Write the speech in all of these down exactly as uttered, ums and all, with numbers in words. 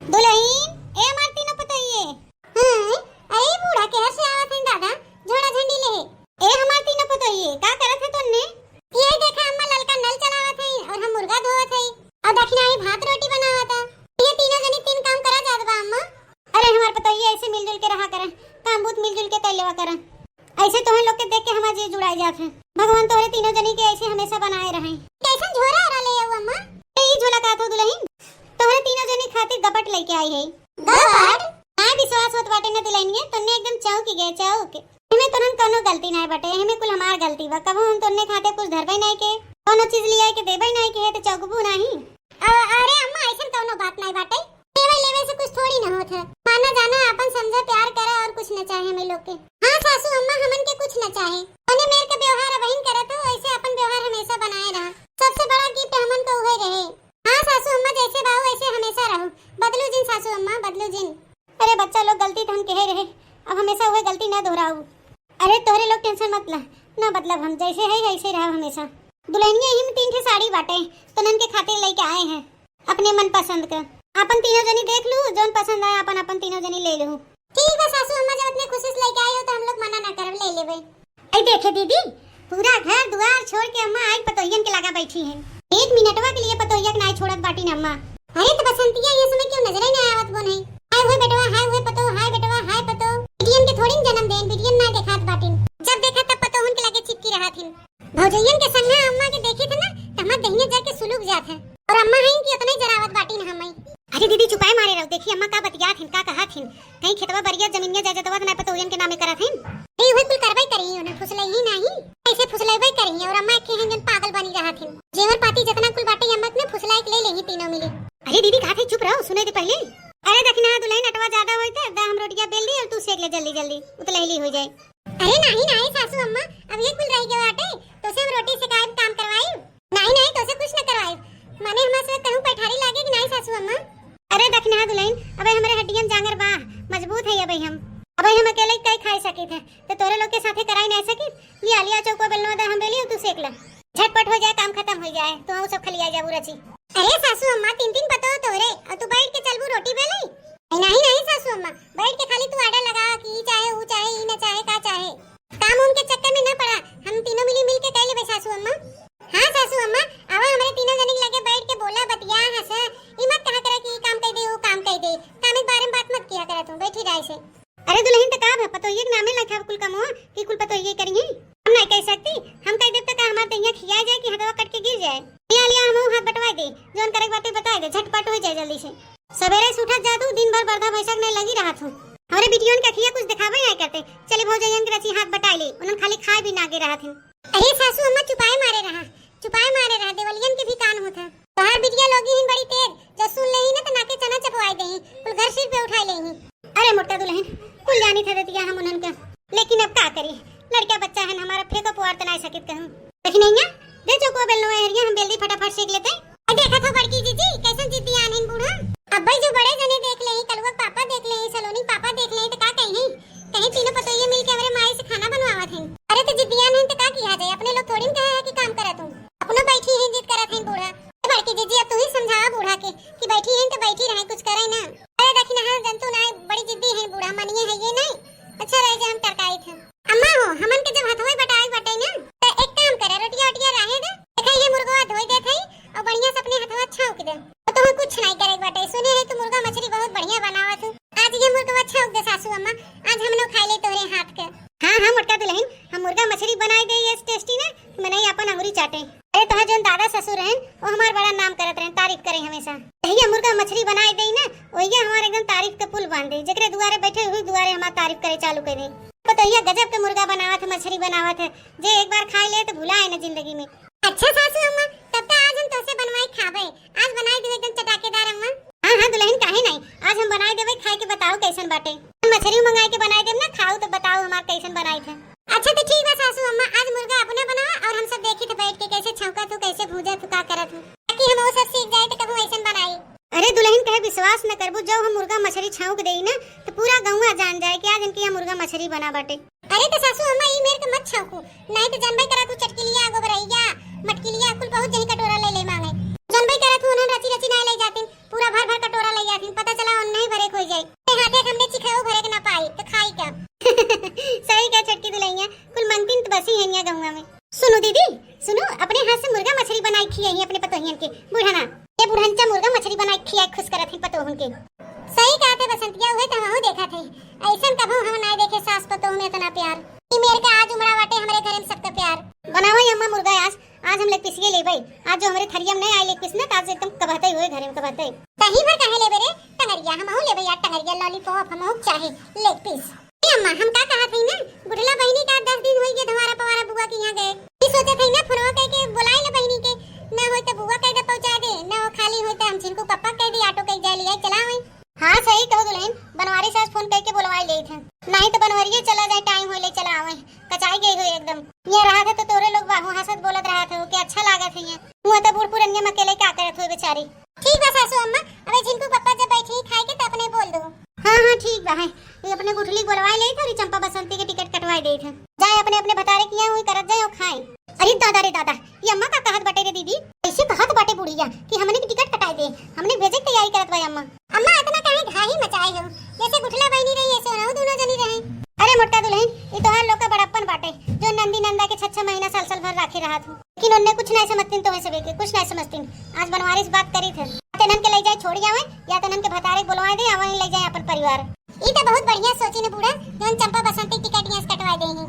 दुलहिन, ए हमार तीनों पतोहिए। हाँ, अरे बूढ़ा केहर से आवत हैं दादा, झोड़ा झंडी लेहे। ए हमार तीनों पतोहिए, का करत है तोन्ने? ये देखा अम्मा, ललका नल चलावत है और हम मुर्गा धोवत है और दखिना ही भात रोटी बनावत है। ये तीनों जनी तीन काम करा जात बा अम्मा। अरे हमार पतोहिए, ऐसे मिलजुल के रहा करा, काम बहुत मिलजुल के कर लेवा करा। ऐसे तोहन लोग के देख के हमार जी जुड़ाई जात है। भगवान तोहरे तीनों जनी के ऐसे हमेशा बनाए रहे। कैसन झोरा ओरा ले आऊ अम्मा? ए, ई झोला का थो दुलहिन, तोहरे तीनों जनी खातिर गपट लेके आई है। गपट? ना विश्वास होत बाटे ना दुलहिनिया, तोन्ने एकदम चौंक गए, चौंक। एमे तोहन कौनो गलती नाय बाटे, एमे कुल हमार गलती बा। कबो हम तोन्ने खातिर कुछ धरबे नाय के, कौनो चीज लिया के देबे नाय के, है तो चौकबू नाही। अ-, अरे अम्मा, ऐसन कौनो बात नाय बाटे। देवे लेवे से कुछ थोड़ी ना होत है। माना जाना, आपन समझा, प्यार करा और कुछ न चाहे हमें लोग के। हाँ सासू अम्मा, हमन के कुछ न चाहे। तोने मेर के व्यवहार अबहिन करत हो, ऐसे आपन व्यवहार हमेशा बनाए रहा। सबसे बड़ा गिफ्ट हमन को उहे रहे। हाँ सासू अम्मा, जैसे बाऊ वैसे हमेशा रहो। बदलू जिन सासू अम्मा, बदलू जिन। अरे बच्चा लोग, गलती तो हम कहे रहे, अब हमेशा उहे गलती ना दोहराऊ। अरे तोहरे लोग टेंशन मत ला, ना बदलब हम, जैसे है ऐसे रहो हमेशा। दुलहिनिया, यही में तीन ठे साड़ी बाटे, तोनन के खातिर लेके आए हैं। अपने मन पसंद का। आपन तीनों जनी देख लू, जौन पसंद आए आपन, आपन तीनों जनी ले लू। ठीक बा सासू अम्मा, जब इतने खुशी से लेके आई हो तो हम लोग मना ना करब, ले लेबे। ऐ देखे दीदी, पूरा घर दुआर छोड़ के अम्मा आई पतोहियन के लगा बैठी हैं। एक मिनटवा के लिए पतोहिया के नाई छोड़त बाटी न अम्मा। अरे तो बसंतिया, ये समय क्यों नजरे नहीं आवत बोन है? हाय हुए बेटवा, हाय हुए पतो, हाय बेटवा, हाय पतो। बिटियन के थोड़ी न जन्म देन, बिटियन ना देखात बाटिन। जब देखा तब पतोहन के लगे चिपकी रहत हिन। भौजइयन के संगे अम्मा के देखी थे ना, त हमार दहिने जर के सुलुक जात है। और अम्मा हैं कि उतने जरावत बाटी न हमें। अरे दीदी, चुपाए मारे रहो, देखी अम्मा का बतियात हिन, का कहत हिन। कहीं खेतवा बरिया जमीनिया जायदादवा त ना पतोहियन के नामे करत हिन। ए, उहे कुल करबे करी, उन्हें फुसलई ही नाही। ऐसे फुसलईबे करी, और अम्मा के हैं जन पागल बनी रहत हिन। जेवर पाती जितना कुल बाटे अम्मा के में फुसलाई के ले लेही तीनों मिली। अरे दीदी, कहा थे चुप रहो, सुने दे पहले। अरे दखिना दुलहिन, अटवा ज्यादा होई त दा हम रोटिया बेल ली और तू सेक ले जल्दी जल्दी, उतलैली हो जाए। अरे नाही नाही सासू अम्मा, अब ये कुल रह गया बाटे, तो से हम रोटी सेकाई काम करवाई। नाही नाही, तो से कुछ न करवाई। माने हमार से कहूँ पैठारी लागे कि नाही सासू अम्मा? अरे दखिना दुलहिन, अबे हमरे हड्डियन जांगर बा, मजबूत है अबे हम। अबे हम अकेले कई खाई सकित है, तो तोरे लोग के साथे कराई नहीं सकित। लिया लिया चौको बेलनो दे हम बेली, तू सेक ले, झटपट हो जाए, काम खत्म हो जाए, तो हम सब खलिया जाबू रची। अरे सासू अम्मा, तीन तीन पतो तोरे, और तू बैठ के चलबू रोटी बेले? नहीं नहीं सासू अम्मा, बैठ के खाली तू आर्डर लगा कि ई चाहे, ऊ चाहे, ई न चाहे, का चाहे। काम उम के चक्कर में न पड़ा, हम तीनों मिली मिल के कर लेबे सासू अम्मा। हाँ सासू अम्मा, आवा हमरे तीनों जनी के लगे बैठ के बोला, बतिया, हंसा। ई मत कहा करा कि ई काम कह दे, वो काम कह दे। काम के बारे में बात मत किया करा तू, बैठी रहा ऐसे। अरे दुलहिन, त का भा, पतोहिए के नामे लेखा कुल कमवा कि कुल पतोहिए करिहे? हम नहीं कह सकती, हम कह देब त का हमार दहिया खिया जाए कि हथवा कट के गिर जाए? लिया लिया, हम हाथ बटवा दे, जौन करे के बाटे बताए दे, झटपट हो जाए जल्दी से। सवेरे से उठत जात हूँ, दिन भर बरधा भैंसा के नहीं लगी रहत हूँ। हमरे बिटियन के अखिया कुछ दिखावे नहीं करते। चली भौजइयन के रची हाथ बटाई ले, उन्हन खाली खाए भी नागे रहत हैं। अरे सासू अम्मा, चुपाए मारे रहा, चुपाए मारे रहा, देवलियन के भी कान होत है। तोहार बिटिया लोगी हिन बड़ी तेज, जो सुन लेही ना तो नाके चना चपवाई देही, कुल घर सिर पे उठाई लेही। अरे मोटा दुलहिन, कुल जानी था देतिया हम उन्हन का, लेकिन अब का करी, लड़का बच्चा है ना हमारा, फेंको पुआर त नाई सकित कहूँ। देखी नहीं है, दे चौको बेलनो हरिया, हम बेल दी फटाफट सेक लेते। अब देखा था बड़की जीजी, कैसन जिद्दी आन हिन बूढ़ा। अब भाई जो बड़े जने देख लेही, कलुआ पापा देख लेही, सलोनी पापा देख लेही, तो का कही? कहीं तीनों पतोहिए मिल के हमरे माई से खाना बनवावत हैं। अरे तो जिद्दियान हैं तो का किया जाए, अपने लोग थोड़ी न कहे है कि काम करा तू। अपनो बैठी हैं, जिद करत हैं बूढ़ा। ए बड़की जीजी, अब तू ही समझावा बूढ़ा के कि बैठी हैं तो बैठी रहे, कुछ करे ना। अरे देखी ना, हाँ, जंतु ना, बड़ी जिद्दी हैं बूढ़ा, मानिए है ये नहीं। अच्छा रह जाए, हम टरकाई थे। अम्मा हो, हमन के जब हथवा बटाई बटे ना, तो एक काम करे, रोटिया ओटिया रहे दे। देखा ये मुर्गवा धोई देत है और बढ़िया से अपने हथवा छौंक दे। तो तुम्हें कुछ नहीं करे बाटे, सुने है तू मुर्गा मछली बहुत बढ़िया बनावत है। आज ये मुर्गवा छौंक दे सासू अम्मा, आज हम लोग खाई ले तोरे हाथ के। हाँ हाँ मोटका दुलहिन, हम मुर्गा मछली बनाई दे ये टेस्टी ना, मनई अपन अंगुरी चाटे। अरे तोहार जौन दादा ससुर रहन, वो हमार बड़ा नाम करत रहन, तारीफ करे हमेशा। जहिया मुर्गा मछली बनाई दे ना, वहिया हमार एकदम तारीफ के पुल बांध दे। जेकरे दुआरे बैठे हुई दुआरे हमार तारीफ करे चालू कर दे। पतोहिया गजब के मुर्गा बनावत है, मछली बनावत है, जे एक बार खाई ले तो भुलाए ना जिंदगी में। अच्छा सासू अम्मा, तब तो आज हम तोसे बनवाई खाबे। आज बनाई दे एकदम चटाकेदार अम्मा। हाँ हाँ दुलहिन, काहे नहीं, आज हम बनाई देबे, खाए के बताओ कैसन बाटे। हम मछली मंगाई के बनाई देब ना, खाऊ तो बताओ हमार कैसन बनाई थे। अच्छा तो ठीक बा सासू अम्मा, आज मुर्गा अपना बनावा और हम सब देखी थे बैठ के कैसे छौंका तू, कैसे भूंजा तू, का करत हूँ, ताकि हम वो सब सीख जाए तो कबू ऐसन बनाई। अरे दुलहिन, कहे विश्वास न करबू, जब हम मुर्गा मछली छौंक देई ना तो पूरा गौवा जान जाए कि आज इनके यहाँ मुर्गा मछली बना बाटे। अरे तो सासू अम्मा, ई मेर के मत छौंकू, नहीं तो जानबे करा तू चटकिलिया, गोबरैया, मटकिलिया कुल बहुत जही कटोरा ले ले मांगे। जानबे करा तू उन्हन रची रची नहीं ले जातिन, पूरा भर भर कटोरा ले जातिन। पता चला बसंतिया, उहे तो हमहू देखत हई। अइसन कबहू हम नाय देखे सास पतोह में इतना प्यार। ई मेर का आज उमड़ा बाटे हमरे घरे में सबका प्यार। बनावा अम्मा मुर्गा आज, आज हम लेग पीसिए लेबै। आज जो हमरे थरिया में नहीं आई लेग पीस ना, तो आज एकदम कबहतई होए घरे में, कबहतई। तही भर काहे लेबे रे टंगरिया, हमहू लेबै यार टंगरिया, लॉलीपॉप हमहू चाहे लेग पीस। ए अम्मा, हम का कहत हई ना, गुठला बहिनी का दस दिन होई गए धवारा पवारा बुआ के यहाँ गए। ई सोचत हई ना, फोनवा कइके बोलाई ले बहिनी के, ना होई तो बुआ कह दे पहुँचा दे, ना हो खाली होई तो हम झिनकू पप्पा कह दे ऑटो कइके जाए ले आई चला आई। हाँ, सही कहो दुल्हन, बनवारी सास फोन कइके बोलवाई लेइत है, नहीं तो बनवरिये चला जाए, टाइम होई ले चला आवे, कचाई गई होई एकदम। ये रहत है तो तोरे लोग बाहू हंसत बोलत रहत है कि अच्छा लागत है ये। हुआ तो बूढ़ पुरनिया में अकेले का करत हुए बेचारी। ठीक बा सासू अम्मा, अबे झिनकू पप्पा जब बैठी खाए के तो अपने बोल दो। हाँ, हाँ, ठीक बा है। ये अपने गुठली बोलवाई लेइत है और ये चंपा बसंती के टिकट कटवाई देइत है। जाए अपने अपने भतारे किया हुई करत जाए और खाए। अरे दादा रे दादा, ये अम्मा का कहत बाटे रे दीदी? ऐसे कहत बाटे बुढ़िया कि हमने की टिकट कटाई दे, हमने भेजे के तैयारी करत बा अम्मा। अम्मा इतना काहे घाही मचाए हो, जैसे गुठला बहिनी रही ऐसे ओनहु दोनों जनी रहे। अरे मोटा दुल्हन, ये तोहार लोग का बड़प्पन बाटे, जो नंदी नंदा के छह छह महीना साल साल भर राखे रहत हो, लेकिन उनने कुछ नहीं समझतीन तोहे सबे के, कुछ नहीं समझतीन। आज बनवारी से बात करी थे, तेनन के ले जाए छोड़ी आवे या तेनन के भतारे के बोलवाए दे, आवे ले जाए अपन परिवार। ई तो बहुत बढ़िया सोची ने बूढ़ा, जौन चंपा बसंती टिकट यहाँ से कटवा देही।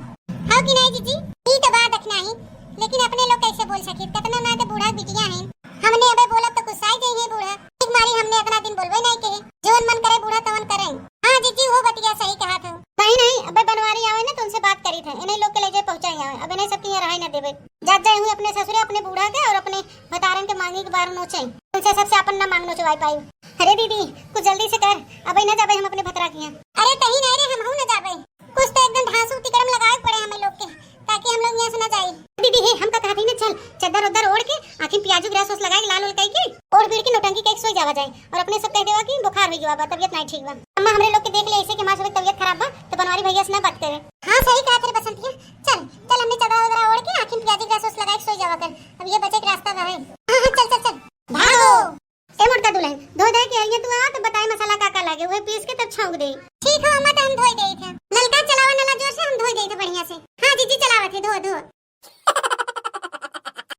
हाँ कि नहीं जीजी? ई तो बात अखना ही, लेकिन अपने लोग कैसे बोल सकी? कितना ना तो बूढ़ा बिटिया है, हमने अबे बोलब तो गुस्साई जाइए बूढ़ा। ठीक मारी हमने इतना दिन बोलबे नहीं कहे, जौन मन करे बूढ़ा तवन करे। हाँ जीजी, वो बतिया सही कहा था। नहीं, नहीं, अबे बनवारी आवे ना तो उनसे बात करी थे, इन्हें लोग के ले जाए पहुँचाई आवे, अब इन्हें सबके यहाँ रहाई ना देवे। जात जाए हुई अपने ससुरे, अपने बूढ़ा के और अपने भतारन के मांगी के बार नोचे, उनसे सबसे अपन ना मांग नोचवाई पाई। अरे दीदी, कुछ जल्दी से कर, अबे ना जाबे हम अपने भतरा किया। अरे तही नहीं रे, हमहू ना जाबे। कुछ तो एकदम धांसू तिकड़म लगावे के पड़े हमें लोग के, ताकि हम लोग यहाँ से ना जाई। दीदी हे, हम का कहत हई ना, चल चद्दर उद्दर ओढ़ के, आँखी में पियाजू गिरा सॉस लगाए के, लाल उल कई के, ओढ़ बीड़ के नौटंकी कई के सोई जावा जाए, और अपने सब कह देवा कि बुखार हो गया बा, तबियत नहीं ठीक बा। अम्मा हमरे लोग के देख ले ऐसे कि हमारे सब तबियत खराब बा, तो बनवारी भैया से ना बात करे। हाँ सही कहा थे बसंतिया, चल चल हमने चद्दर उद्दर ओढ़ के, आँखी में पियाजू गिरा सॉस लगाए के सोई जावा कर, अब ये बचे के रास्ता बा है। हाँ, हाँ, चल चल चल, भागो। ए मोटका दुल्हन, धोए धाए के अइहे तू आ, तो बताए मसाला का का लागे, उहे पीस के तब छौंक दे। ठीक हो अम्मा, तो हम धोई देइत है। नलका चलावा, नला जोर से हम धोई देइत है बढ़िया से। हाँ जीजी, चलावत है, धो, धो।